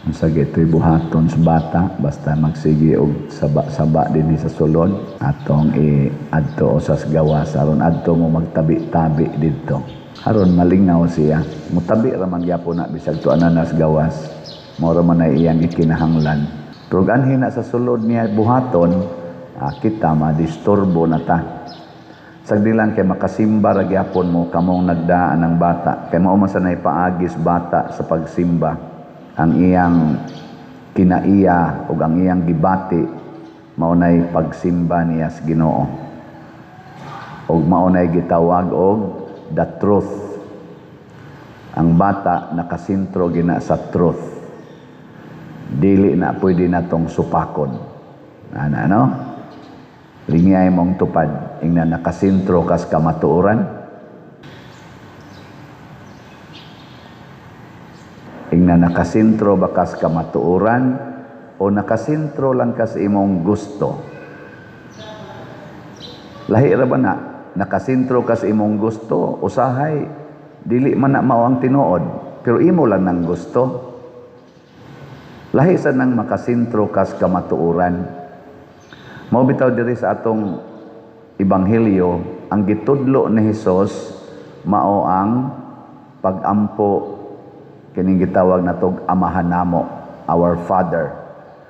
Unsa ito'y buhaton sa bata, basta magsige og saba-saba dinhi sa sulod, atong i-adto usas gawas aron adto mo magtabi-tabi didto. Aron malingaw siya. Mutabi ra man gyapon na bisag tuanan nas gawas. Mao ra man ay iyang gikinahanglan. Pero anhi na sa sulod niya buhaton, kita madisturbo na ta. Sagdi lang kay makasimba ra gyapon mo kamong nagdaan ang bata. Kay mao man sa paagis bata sa pagsimba. Ang iyang kinaiya ug ang iyang gibati mao nay pagsimba niya sa Ginoo. Ug mao nay gitawag og the truth. Ang bata nakasentro gina sa truth. Dili na pwede natong supakon. Ana, no? Lingay mong tupad ingna nakasentro kas kamatuoran. Ingna nakasentro ba kas kamatuoran o nakasentro lang kas imong gusto? Lahi ra ba na nakasentro kas imong gusto, usahay dili man na mao ang tinuod, pero imo lang nang gusto. Lahi sa nang makasentro kas kamatuoran. Mao bitaw diri sa atong ebanghelyo, ang gitudlo ni Hesus mao ang pagampo kining gitawag natog Amahan namo, our Father.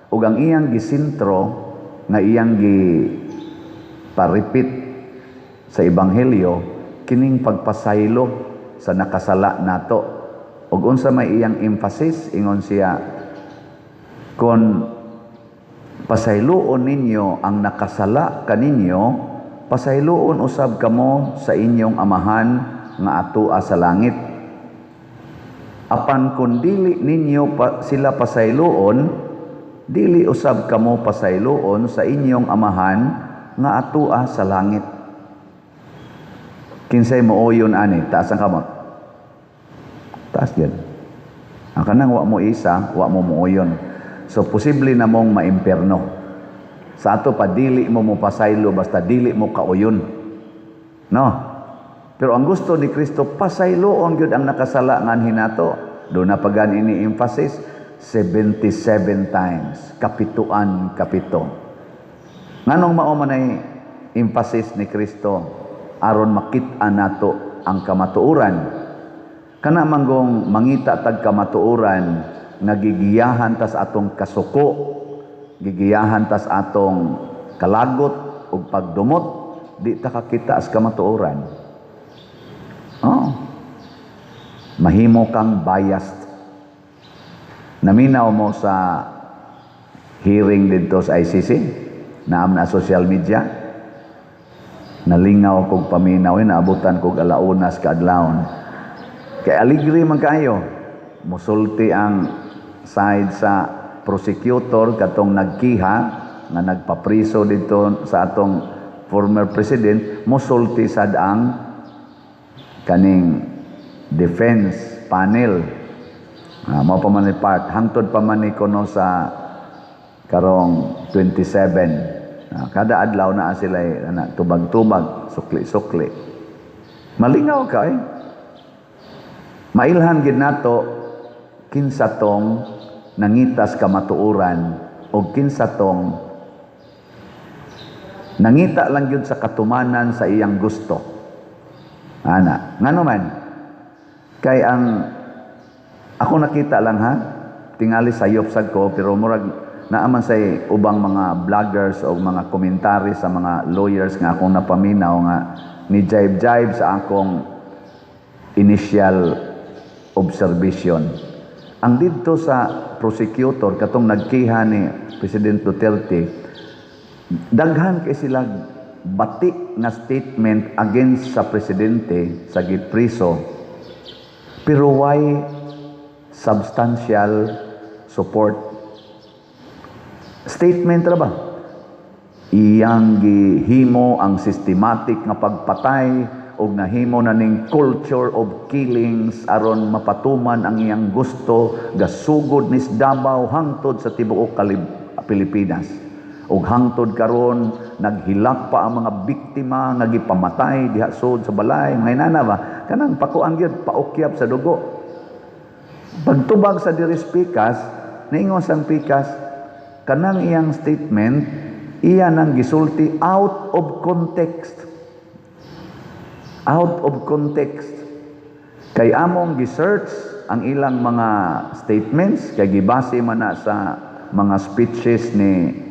Ug ang iyang gisentro nga iyang gi paripit sa ebanghelyo kining pagpasaylo sa nakasala nato. Ug unsa may iyang emphasis, ingon siya, kon pasayloon ninyo ang nakasala kaninyo, pasayloon usab kamo sa inyong amahan nga atoa sa langit. Apan kun dili ninyo sila pasayloon, dili usab kamo pasayloon sa inyong amahan nga atoa sa langit. Kinsay mooyon ani, taas ang kamot. Taas gyud. Ang kanang wa mo isa, wa mo mooyon. So posible na mong maimpierno. Sa ato pa dili mo mopasaylo basta dili mo kauyon. No? Pero ang gusto ni Kristo, pasayloon gyud ang nakasala nganhi nato. Do na pagan ini emphasis 77 times, kapituan kapito. Nganong mao man ay emphasis ni Kristo aron makit-an nato ang kamatuoran? Kana manggong mangita tag kamatuoran nga gigiyahan tas atong kasuko, gigiyahan tas atong kalagot ug pagdumot, di ta kakita as kamatuoran. Oh. Mahimo kang biased. Naminaw mo sa hearing didto sa ICC, naam na social media. Nalingaw kog paminaw, naabutan kog alaunas kaadlawon. Kay aligre man kaayo. Musulti ang side sa prosecutor katong nagkiha nga nagpapriso didto sa atong former president, musulti sad ang kaning defense panel. Mao pa man ni part hangtod pa man ni kuno sa karong 27. Kada adlaw naa sila ana tubag-tubag, sukli-sukli. Malingaw ka eh. Mailhan gid nato kinsa tong nangitas kamatuoran o kinsa tong nangita lang gyud sa katumanan sa iyang gusto. Ana, ngano man? Kay ang ako nakita lang ha, tingali sayop sad ko pero murag naaman say ubang mga vloggers o mga komentary sa mga lawyers nga akong napaminaw nga ni jibe-jibe sa akong initial observation. Ang didto sa prosecutor katong nagkiha ni President Duterte, daghan kay sila bati nga statement against sa presidente sa gipriso, pero why substantial support? Statement ra ba? Iyang gihimo ang systematic nga pagpatay og nahimo na ning culture of killings aron mapatuman ang iyang gusto, gasugod nis Davao hangtod sa tibuok Pilipinas. Og hangtod karon naghilak pa ang mga biktima nga gipamatay diha sud sa balay, mga inana ba, kanang pakuan gyud, paukyap sa dugo. Pagtubag sa diri speakers, Niingon sang pikas, kanang iyang statement, iya nang gisulti out of context. Out of context. Kay among gisearch ang ilang mga statements, kay gibase man na sa mga speeches ni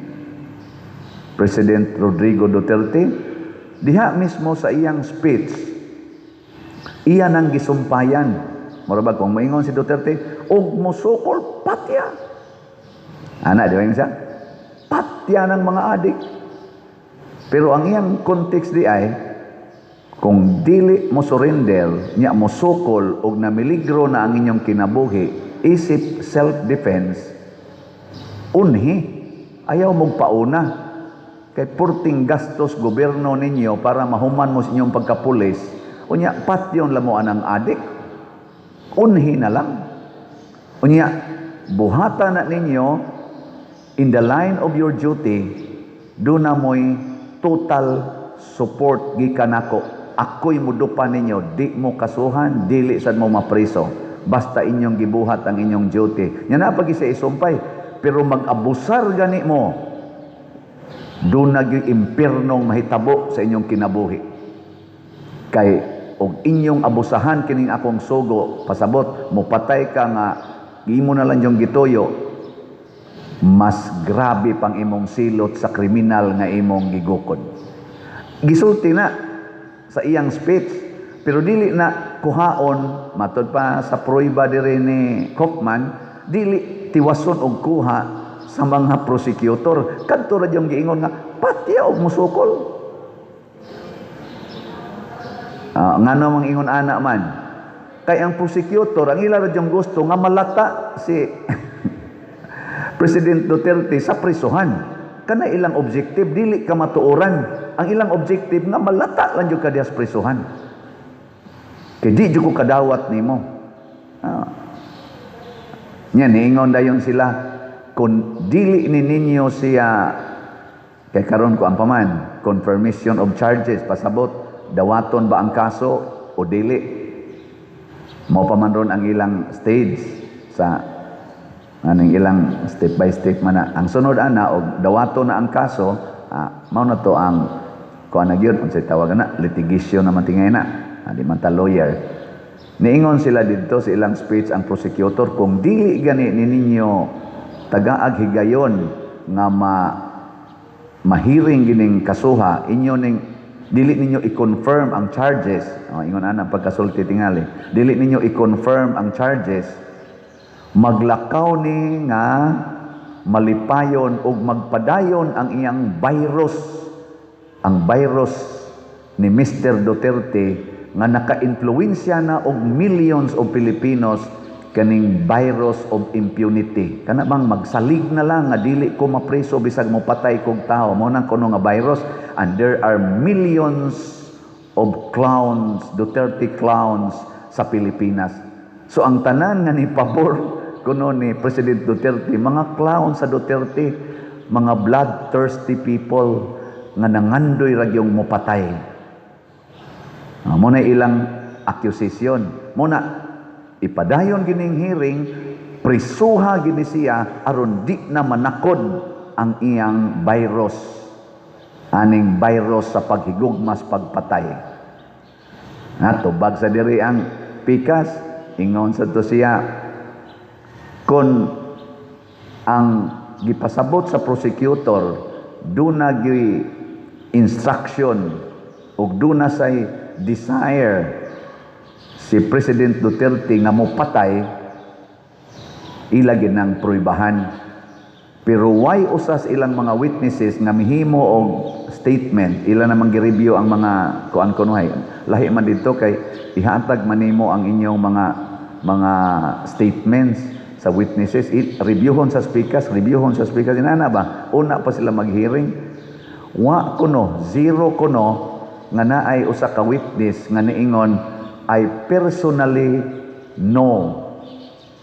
President Rodrigo Duterte. Diha mismo sa iyang speech, iya nang gisumpayan. Mura ba kung moingon si Duterte, "Og musukol, patya." Ana, di ba siya? Patya ng mga adik. Pero ang iyang context di ay, kung dili mo surrender, nya mo sukol og namiligro na ang inyong kinabuhi, isip self-defense, unhi, ayaw mong pauna. Kay purting gastos gobyerno ninyo para mahuman mo sa inyong pagkapulis, unya patyon lamo ang adik, unhi na lang. Unya, buhata na ninyo in the line of your duty, duna mo'y total support gikan nako. Ako'y mudupa ninyo, di mo kasuhan, dili sad mo mapriso. Basta inyong gibuhat ang inyong duty. Nya na pag isa isumpay, pero mag-abusar gani mo, duna gyud impyernong mahitabo sa inyong kinabuhi. Kay og inyong abusahan kining akong sugo, pasabot, mopatay ka nga imo na lang yung gituyo, mas grabe pang imong silot sa kriminal nga imong gigukod. Gisulti na sa iyang speech, pero dili na kuhaon. Matod pa sa prueba diri ni Kaufman, dili tiwason og kuha sa mga prosecutor. Kadto ra yung giingon nga patya og musukol. Ngano mang ingon ana man? Kay ang prosecutor, ang ila ra yung gusto nga malata si President Duterte sa prisuhan. Kana ilang objective, dili ka matuoran. Ang ilang objective nga malata lang jud ka diha sa prisuhan. Kay di jud ko kadawat nimo. Nya niingon dayon sila, kung dili ni ninyo siya, kay karon ko ang paman, confirmation of charges, pasabot dawaton ba ang kaso o dili. Mao pa man ron ang ilang stage sa aning ilang step by step man na. Ang sunod ana, og dawaton na ang kaso, mao na to ang kuan na gyud, unsay tawag na, litigation naman tingay na. Di man ta lawyer. Niingon sila didto sa ilang speech, ang prosecutor, kung dili gani ni ninyo tagaag higayon nga mahiring gining kasuha, inyo ning dili ninyo i-confirm ang charges. Oh, ingon ana pagkasulti tingali, dili ninyo i-confirm ang charges, maglakaw ni nga malipayon ug magpadayon ang iyang virus, ang virus ni Mr. Duterte nga naka-influensya na og millions of Filipinos, kaning virus of impunity, kana bang magsalig na lang nga dili ko mapreso bisag mo patay kog tao. Mo nang kuno nga virus, and there are millions of clowns, Duterte clowns sa Pilipinas. So ang tanan nga ni pabor kuno ni President Duterte, mga clown sa Duterte, mga bloodthirsty people nga nangandoy ra gyung mopatay. Mo na ilang accusation. Mo na ipadayon gining hearing, prisuha gini siya aron di na manakod ang iyang virus, aning virus sa paghigugmas pagpatay. Na tubag sa diri ang pikas, ingon sa to siya, kung ang gipasabot sa prosecutor duna gyuy instruction ug duna say desire si President Duterte nga mopatay, ila ginang pruibahan. Pero why usas ilang mga witnesses nga mihimo og statement, ila namang gi-review ang mga kuan kunuhay. Lahi man dito kay ihatag man nimo ang inyong mga statements sa witnesses, reviewhon sa speakers, reviewhon sa speakers inana ba? Una pa sila mag-hearing. Wa kuno, zero kuno nga naay usa ka witness nga niingon, "I personally know,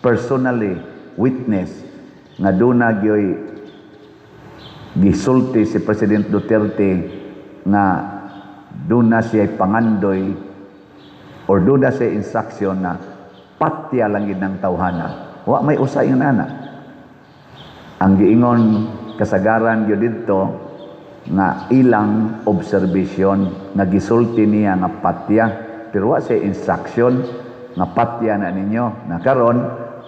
personally witness nga duna gyoy gisulti si President Duterte nga duna siya pangandoy or duna siya instruction na patya lang gid ng tawhana." Wa may usa yung nana. Ang giingon kasagaran gyud didto nga ilang observation nga gisulti niya nga patya, pero wa siya instruction nga patya na ninyo. Na karon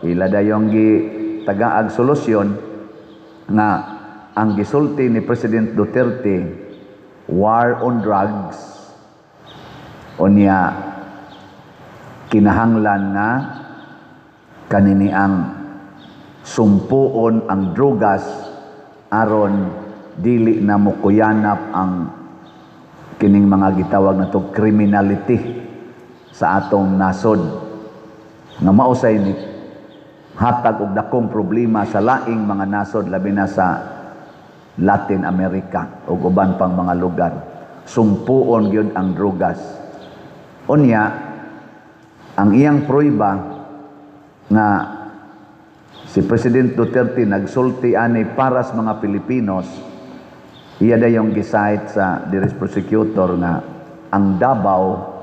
ila dayong gi tagaag solusyon nga ang gisulti ni President Duterte, war on drugs, unya kinahanglan nga kanini ang sumpuon ang drugas aron dili na mokuyanap ang kining mga gitawag nato criminality sa atong nasod nga mausay ni hatag og dakong problema sa laing mga nasod, labi na sa Latin America ug uban pang mga lugar. Sumpuon gyud ang drugas. Unya ang iyang prueba nga si President Duterte nagsulti ani para sa mga Pilipinos, iya dayong gi-cite sa diri prosecutor nga ang Davao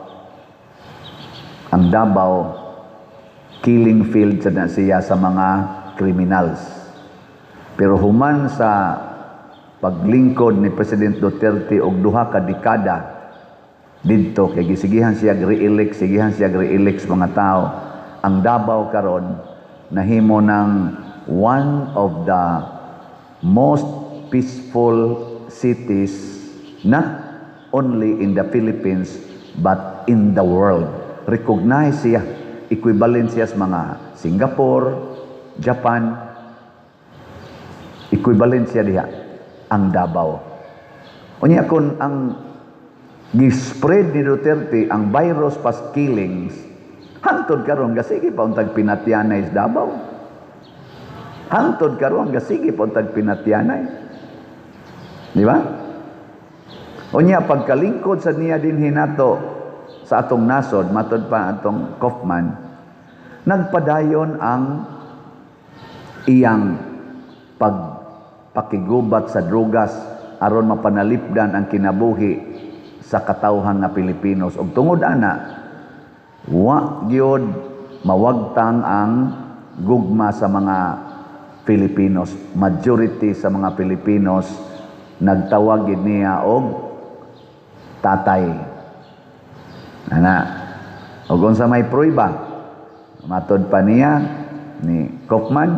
killing field sa na siya sa mga criminals. Pero human sa paglingkod ni President Duterte og 2 ka dekada didto, kay gisigihan siya re-elect, sigihan siya re-elect sa mga tao, ang Davao karon nahimo ng one of the most peaceful cities, not only in the Philippines but in the world. Recognize siya, equivalent siya sa mga Singapore, Japan, equivalent siya diha ang Davao. Unya kung ang gi-spread ni Duterte ang virus pas killings, hangtod karon gasige pa untag pinatyanay sa Davao. Hangtod karon gasige pa untag pinatyanay. Di ba? Unya pagkalingkod sa niya dinhi nato sa atong nasod, matod pa atong Kaufman, nagpadayon ang iyang pagpakigubat sa drugas aron mapanalipdan ang kinabuhi sa katawhan nga Pilipinos. Ug tungod ana, wa gyud mawagtang ang gugma sa mga Filipinos. Majority sa mga Pilipinos nagtawag gid niya og tatay. Ana. Ug unsa may prueba? Matod pa niya ni Kaufman,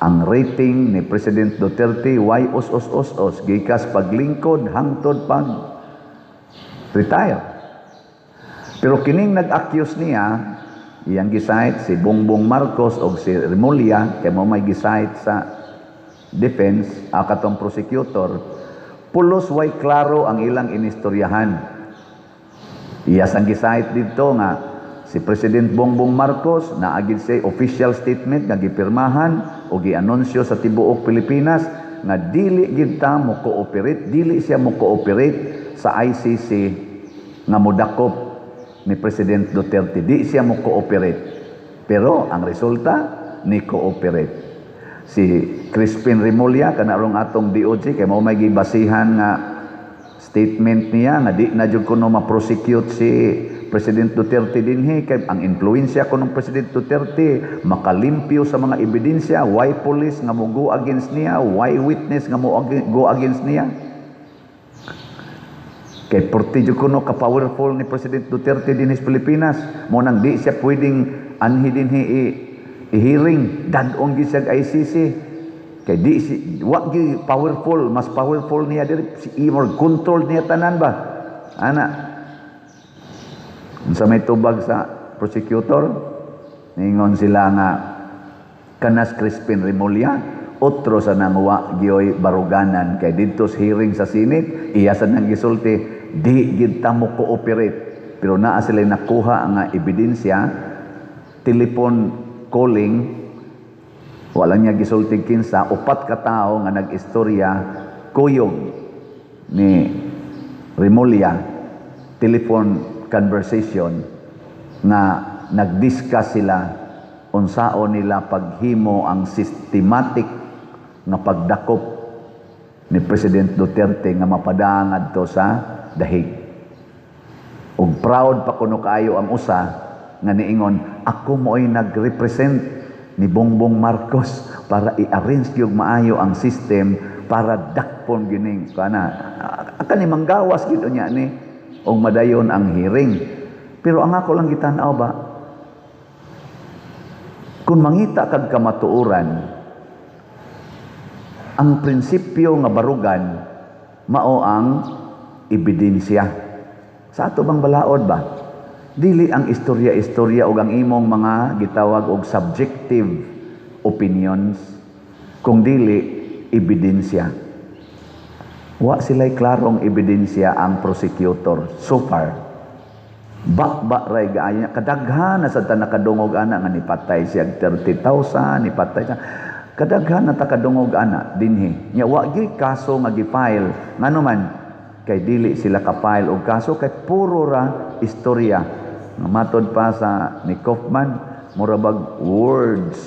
ang rating ni President Duterte way os os os os gikas paglingkod hangtod pag retire. Pero kining nag-accuse niya, iyang gi-cite si Bongbong Marcos o si Remulla, kay mo may gi-cite sa defense, katong prosecutor, pulos way klaro ang ilang inistoryahan. Iya sang gi-cite dito nga si President Bongbong Marcos naagid siya official statement nga gipirmahan o gianunsyo sa tibuok Pilipinas nga dili gid ta mo cooperate, dili siya mo cooperate sa ICC nga modakop ni President Duterte. Di siya mo cooperate. Pero ang resulta, ni cooperate. Si Crispin Remulla, kanarong atong DOJ, kay mao may gibasihan nga statement niya nga di na jud kuno ma-prosecute si President Duterte dinhi kay ang impluwensya kuno ng President Duterte makalimpyo sa mga ebidensya, why police nga mo go against niya, why witness nga mo go against niya, kay porti jud kuno ka powerful ni President Duterte dinhi sa Pilipinas. Mo nang di siya pwedeng anhi dinhi i-hearing, dad-ong gyud siya ICC kay di si wa gyud powerful, mas powerful niya diri si more control niya tanan ba. Ana, unsa may tubag sa prosecutor? Ningon sila nga kanas Crispin Remulla otro sa nangwa gyoy baruganan, kay didto sa hearing sa Senate iya sa nang gisulti di gid ta mo cooperate, pero naa sila nakuha nga ebidensya, telephone calling. Wala niya gisulti kinsa, upat ka tawo nga nag-istorya kuyog ni Remulla, telephone conversation nga nag-discuss sila unsaon nila paghimo ang systematic nga pagdakop ni President Duterte nga mapadang adto sa dahig. Ug proud pa kuno kaayo ang usa nga niingon, "Ako mo'y nag-represent ni Bongbong Marcos." para i-arrange gyud maayo ang system para dakpon gining kana kani manggawas gid unya ni og madayon ang hearing. Pero ang ako lang gitan-aw ba, kung mangita kag kamatuoran, ang prinsipyo nga barugan mao ang ebidensya. Sa ato bang balaod ba, dili ang istorya-istorya ug ang imong mga gitawag og subjective opinions, kung dili ebidensya. Wa sila'y klarong ebidensya ang prosecutor so far. Ba ray gaaya kadaghan na sa ta nakadungog ana nga nipatay siya 30,000, nipatay siya. Kadaghan na ta kadungog ana dinhi. Nya wa gyud kaso nga gi-file. Ngano man? Kay dili sila ka-file og kaso kay puro ra istorya. Nga matod pa sa ni Kaufman, mura bag words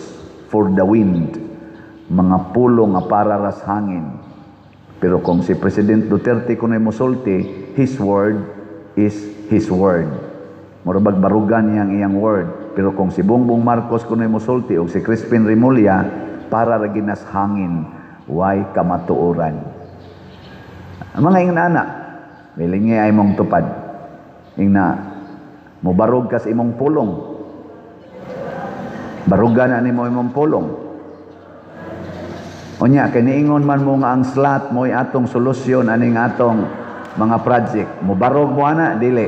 for the wind. Mga pulong nga para ras hangin. Pero kung si President Duterte kuno'y mosulti, his word is his word. Mura bag barugan niya ang iyang word. Pero kung si Bongbong Marcos kuno'y mosulti o si Crispin Remulla, para ra ginas hangin, way kamatuoran. Ang mga ingana, bilingi ay mong tupad. Ingna, mobarog kas imong pulong. Barugan na nimo imong pulong. Unya, kay niingon man mo nga ang slot mo'y atong solusyon aning atong mga project. Mobarog mo ana, dili?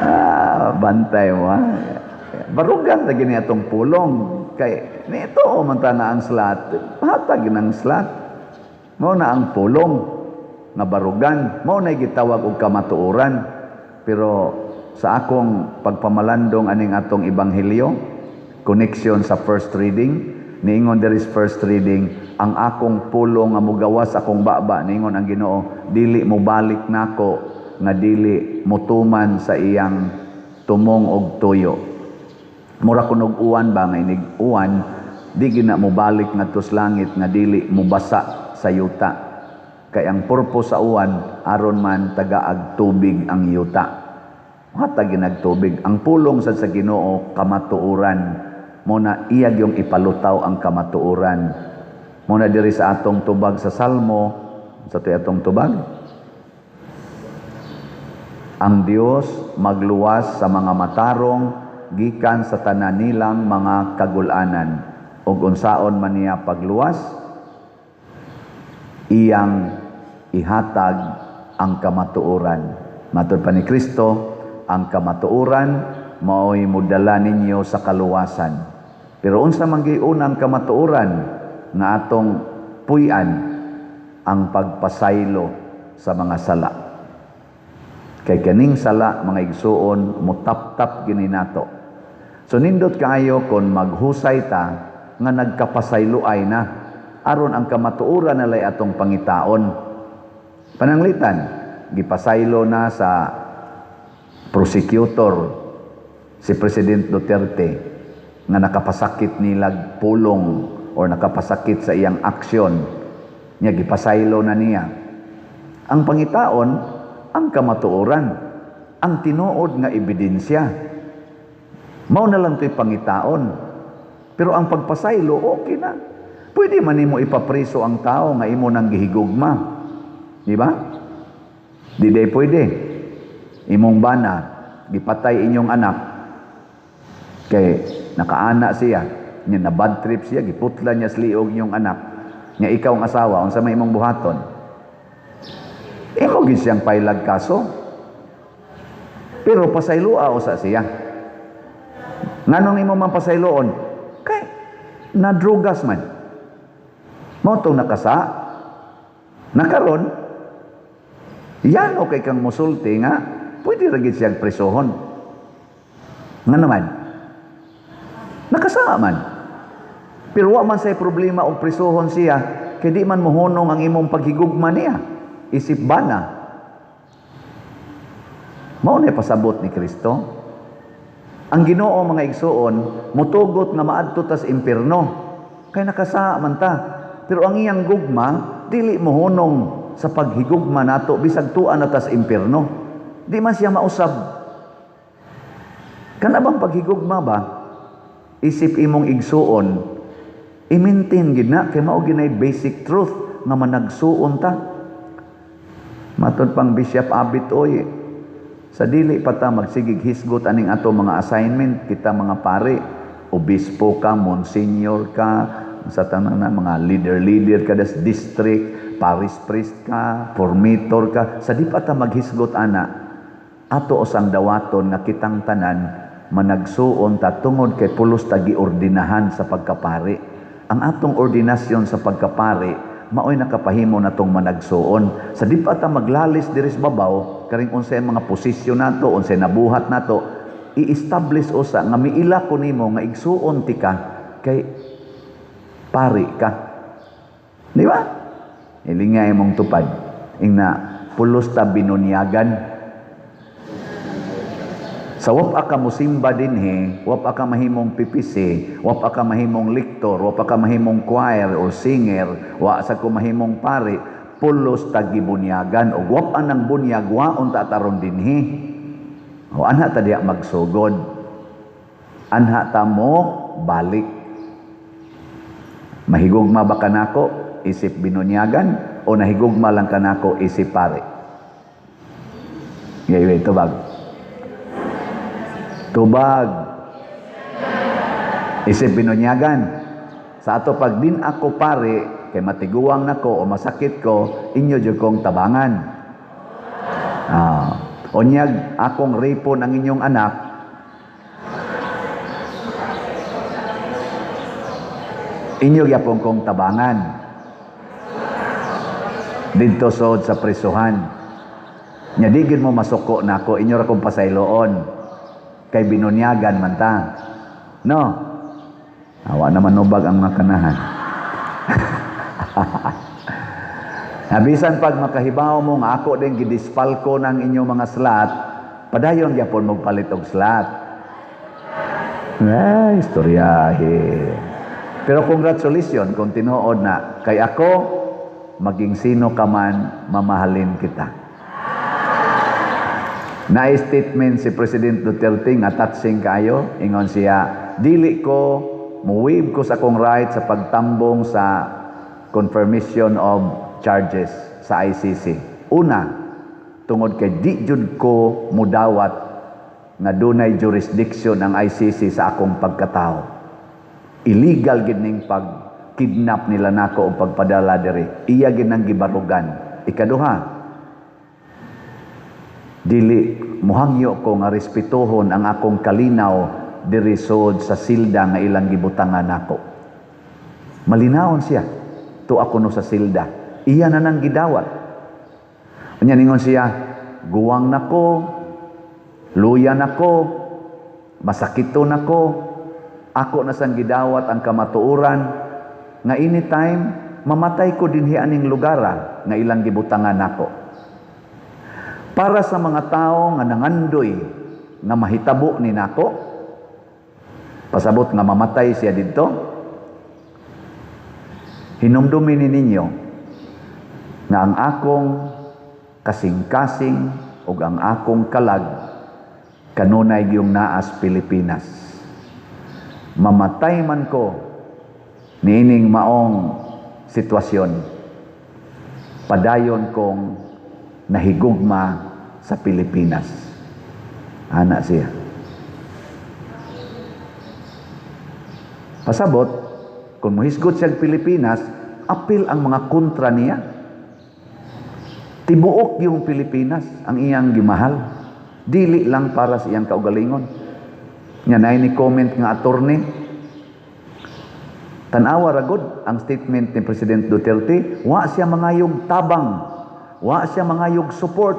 Ah, bantay mo ha. Barugan na gini atong pulong. Kay nito man ta nga ang slot, hatag ng slot. Mao na ang pulong nga barugan, mao na gitawag og kamatuoran. Pero sa akong pagpamalandong aning atong ebanghelyo, connection sa first reading, niingon there is first reading, ang akong pulong nga mugawas akong baba, niingon ang Ginoo, dili mo balik nako nga dili motuman sa iyang tumong og tuyo. Mura kunog uwan ba nga inig uwan, di gina mo balik ngadto sa langit nga dili mobasa sa yuta. Kay ang purpose sa uwan aron man tagaag tubig ang yuta. Hatag ginag tubig. Ang pulong sad sa Ginoo kamatuoran. Mo na iyag yung ipalutaw ang kamatuoran. Mo na diri sa atong tubag sa Salmo, sa to'y atong tubag. Ang Dios magluwas sa mga matarong gikan sa tanan nilang mga kagulanan. Ug unsaon man niya pagluwas, iyang ihatag ang kamatuoran. Matod pa ni Kristo, ang kamatuoran mao'y modala ninyo sa kaluwasan. Pero unsa man gyud ang kamatuoran nga atong puy-an? Ang pagpasaylo sa mga sala. Kay kaning sala, mga igsuon, mutap-tap gini nato. So nindot kaayo kon maghusay ta nga nagkapasaylo ay na aron ang kamatuoran nalay atong pangitaon. Pananglitan, gipasaylo na sa prosecutor si President Duterte nga nakapasakit nilag pulong or nakapasakit sa iyang aksyon niya, gipasaylo na niya. Ang pangitaon ang kamatuoran, ang tinuod nga ebidensya. Mao na lang to'y pangitaon. Pero ang pagpasaylo, okay na. Pwede man nimo ipapreso ang tao nga imo nang gihigugma. Di ba? Di day pwede. Imong bana, gipatay inyong anak, kay nakaana siya, nya na bad trip siya, giputla niya sa liog inyong anak. Nya ikaw ang asawa, unsa may imong buhaton? Imo gid siyang pailag kaso. Pero pasayloa usa siya. Nganong imo man pasayloon? Kay nadrugas man. Mao tong nakasa. Nakaron, yan okay kang musulti nga pwede ra gid siyang presohon. Nga naman, nakasama man. Pero wa man say problema og presohon siya, kay di man mohunong ang imong paghigugma niya. Isip bana. Mao na pasabot ni Kristo. Ang Ginoo, mga igsuon, mutugot nga maadto tas impierno. Kay nakasa man ta. Pero ang iyang gugma dili mohunong sa paghigugma nato bisag tuan na tas impierno. Di man siya mausab. Kana bang paghigugma ba? isip imong igsuon, i-maintain gid na kay mao ginay basic truth nga managsuon ta. Matod pang Bishop Abit oy, sa dili pa ta magsigig hisgot aning ato mga assignment kita mga pare, obispo ka, monsignor ka, sa tanan na mga leader-leader ka des district, parish priest ka, formator ka, sa di pa ta maghisgot ana, ato usang dawaton nga kitang tanan managsuon ta tungod kay pulos ta giordinahan sa pagkapari. Ang atong ordinasyon sa pagkapari maoy nakapahimo natong managsuon. Sa di pa ta maglalis diri sa babaw, karing unsay mga posisyon nato, unsay nabuhat nato, i-establish usa nga miila ko nimo nga igsuon ti ka kay pari ka. Di ba? Ilingay mong tupad. Ingna pulos ta binunyagan. Sa wapa ka musimba dinhi, wapa ka mahimong PPC, wapa ka mahimong lector, wapa ka mahimong choir or singer, wa sa ko mahimong pari, pulos ta gibunyagan og wapa nang bunyag wa unta taron dinhi. O anha ta diha magsugod. Anha ta mo balik. Mahigugma ba kanako isip binunyagan o nahigugma lang kanako isip pari? Ngayon, tubag. Tubag. Isip binunyagan. Sa ato pag din ako pare, kay matiguang nako o masakit ko, inyo jud kong tabangan. Unyag akong ripon ang inyong anak, inyo gyapon kong tabangan. Didto sod sa prisuhan. Nya di gid mo masuko nako, inyo ra kong pasayloon. Kay binunyagan man ta. No? Awa naman ubag ang mga kanahan. Nabisan pag makahibaw mo nga ako din gidispalko ng inyong mga slat, padayon gyapon magpalit og slat. Ay, istoryahe. Pero congratulations kung tinuod na kay ako maging sino ka man, mamahalin kita. Na-statement si President Duterte nga touching kaayo, ingon siya, dili ko muwave ko sa akong right sa pagtambong sa confirmation of charges sa ICC. Una, tungod kay di jud ko mudawat nga dunay jurisdiction ang ICC sa akong pagkatao. Illegal gid ning pag-kidnap nila nako o pagpadala diri. Iya gid nang gibarugan. Ikaduha, dili muhangyo ko nga respetuhon ang akong kalinaw diri sod sa silda nga ilang gibutangan nako. Malinawon siya. To ako no sa silda. Iya na nang gidawat. Unya ningon siya, guwang nako, luya nako, masakiton nako, ako na sang gidawat ang kamatuoran nga anytime mamatay ko dinhi aning lugara nga ilang gibutangan nako. Para sa mga tao nga nangandoy nga mahitabo ni nako, pasabot nga mamatay siya didto, hinumdumin ni ninyo nga ang akong kasing-kasing ug ang akong kalag kanunay giyong naas Pilipinas. Mamatay man ko niining maong sitwasyon, padayon kong nahigugma sa Pilipinas. Ana siya. Pasabot, kung muhisgot siya Pilipinas, apil ang mga kontra niya. Tibuok yung Pilipinas ang iyang gimahal. Dili lang para sa iyang kaugalingon. Nga naay ni comment nga attorney, tan-awa ra gud ang statement ni President Duterte, wa siya mangayog tabang, wa siya mangayog support,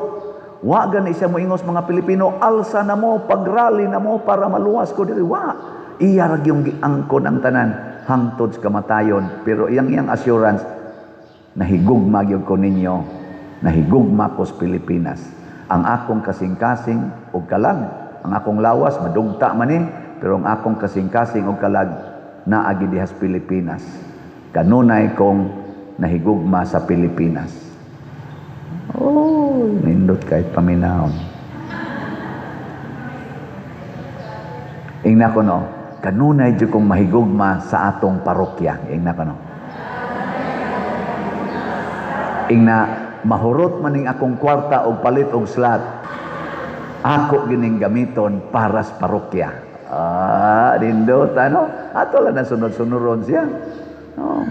wa gani siya moingos mga Pilipino, alsa na mo, pagrally na mo para maluwas ko diri. Wa, iya ra gyung giangkon ang tanan hangtod sa kamatayon. Pero iyang iyang assurance, nahigugma gyud ko ninyo, nahigugma ko sa Pilipinas. Ang akong kasing-kasing og kalag, ang akong lawas madugta man ni, pero ang akong kasing-kasing og kalag naagi dihas Pilipinas. Kanunay kong nahigugma sa Pilipinas. Oh, nindot kahit paminahon. Ingna ko no, Kanunay jud kong mahigugma sa atong parokya. Ingna kano. Ingna mahurot maning akong kwarta og palit og slot. Ako gining gamiton para sa parokya. Ah, nindot ano? Ato lang na sunod-sunuron siya. Oh.